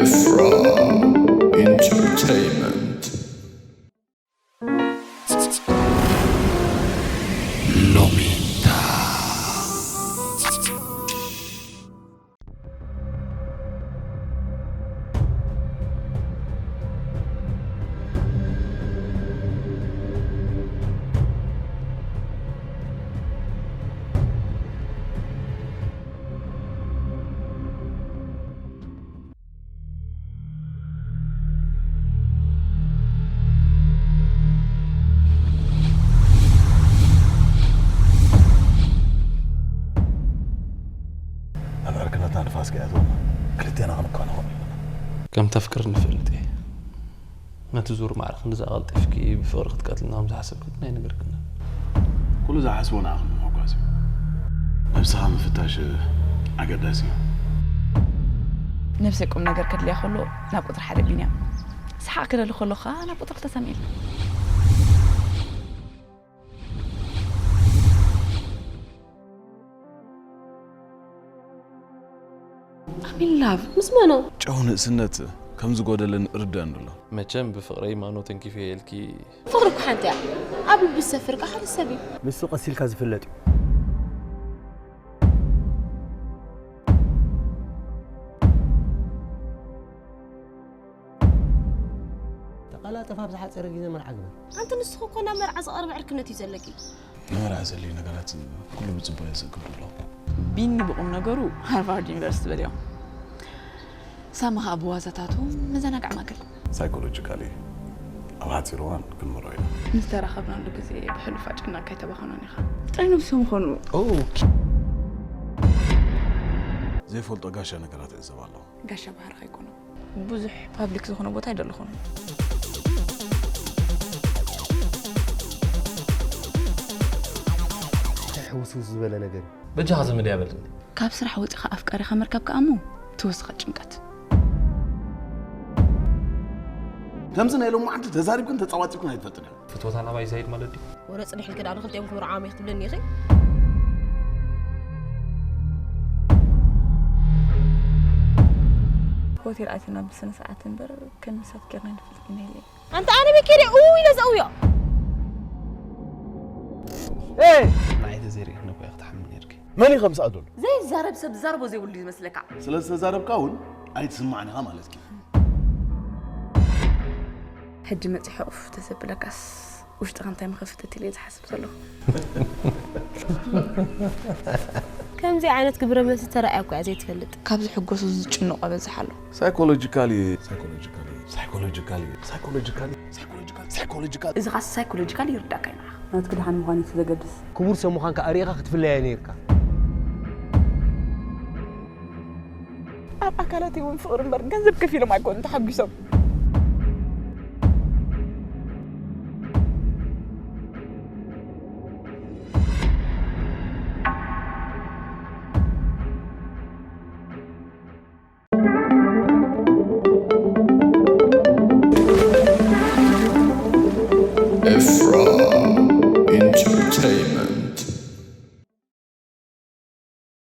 Efra Entertainment. ሎሚታ። ኣብ ዕርክነትና ንፋስ ከይኣትወና ክልቴና ክንኳን ንኾን ኣለና። ከም ተፍቅር ንፈልጥ እየ። ነቲ ዙር ማዕረ ክንድዛ ቀልጢፍኪ ብፍቕሪ ክትቀትልና ከም ዝሓሰብኪ ግን ኣይነገርክናን። ኩሉ ዝሓስቦ ንዓኺ ንምሕጓስ እዩ። ነብስኻ ምፍታሽ ኣገዳሲ እዩ። ነብሰይ ቁም ነገር ከድልያ ከሎ ናብ ቁፅሪ ሓደ ቢንያም፣ ሰሓቕ ክደሊ ከሎ ከዓ ናብ ቁፅሪ ክልተ ሳሙኤል። I'm in love። ምስ መኖ? ጨው ንእስነት ከም ዝጎደለን እርደን ኣሎ። መቸም ብፍቕረይ ማኖ ተንኪፈ ኢልኪ ፍቕሪ እኮ ሓንቲ እያ። ኣብ ልቢ ዝሰፍር ከኣ ሓደ ሰብ እዩ። ንሱ ቀስ ኢልካ ዝፍለጥ እዩ። ተቐላጠፍ ኣብ ዝሓፀረ ግዜ መርዓ ግበር። ኣንቲ ንስኹ እኮ ናብ መርዓ ዝቐርበ ዕርክነት እዩ ዘለኪ። ንመርዓ ዘድልዩ ነገራት ኩሉ ብፅቡቅ እየ ዘቅርብ ኣለኹ። ቢኒ ብቁም ነገሩ ሃርቫርድ ዩኒቨርሲቲ በልዮ። ሳሚ ከዓ ብዋዛታቱ መዘናግዒ ማእከል። ሳይኮሎጂካሊ ኣብ ሓፂር እዋን ክንምርዖ ኢና። ንዝተራኸብናሉ ግዜ ብሕሉፍ ኣጨናቂ ኣይተባኸኖን ኢኻ። ጥራይ ነብሶም ኾኑ። ዘይፈልጦ ጋሻ ነገራት እዕዘብ ኣለኹ። ጋሻ ባህርኻ ኣይኮኑን። ብዙሕ ፓብሊክ ዝኾነ ቦታ ኣይደለኹን። እንታይ ሕውስውስ ዝበለ ነገር እዩ? በጃኻ ዘመድ ያበልኒ። ካብ ስራሕ ወፂኻ ኣፍቃሪኻ ምርካብ ከኣ እሞ ትወስኻ ጭንቀት። ከምዚ ናይ ሎማዓንቲ ተዛሪብክን ተፃዋፂብክን ኣይትፈልጥን ኢኹም። ፍትወታ ናባይ ዛይድ ማለት ድዩ? ወረ ፅንሕ ኢልኪ ደኣ ንክልቲኦም ክምርዓዎም እየ ክትብለኒ ኢኺ? ሆቴል ኣቲና ብስነ ስርዓት እምበር ከንሳት ጌርና ንፈልጥ ኢና ኢለ። ኣንተ ኣነ ቤት ከይደ ኡ ኢለ ዘእውዮ። ንዓይ ተዘይርኢኽኒ እኮ ኢኺ ክትሓሚ ነይርኪ። መን እዩ ከምስኣ ዘሎ? ዘይዛረብ ሰብ ዝዛረቦ ዘይብሉ እዩ ዝመስለካ? ስለ ዝተዛረብካ እውን ኣይትስማዕን ኢኻ ማለት እዩ። ሕጂ መፂ ሕቑፍ ተዘብለካስ ውሽጥኻ እንታይ ምኸፍትት ኢለ ዝሓስብ ዘለኹ። ከምዚ ዓይነት ግብረ መልሲ ተራእያ እኮ እያ ዘይትፈልጥ። ካብ ዝሕጎሱ ዝጭነቑ በዝሕ ኣሎ። ሳይኮሎጂካሊ ሳይኮሎጂካሊ ሳይኮሎጂካሊ ሳይኮሎጂካሊ ሳይኮሎጂካሊ እዚ ኻስ ሳይኮሎጂካል ይርዳካ ኢና። ናትኪ ደሓን ምዃን እዩ ዘገድስ። ክቡር ሰብ ምዃንካ ኣርእኻ ክትፍለያ ነይርካ። ኣብ ኣካላት እውን ፍቕሪ እምበር ገንዘብ ከፊሎም ኣይኮኑን ተሓጒሶም። Efra Entertainment.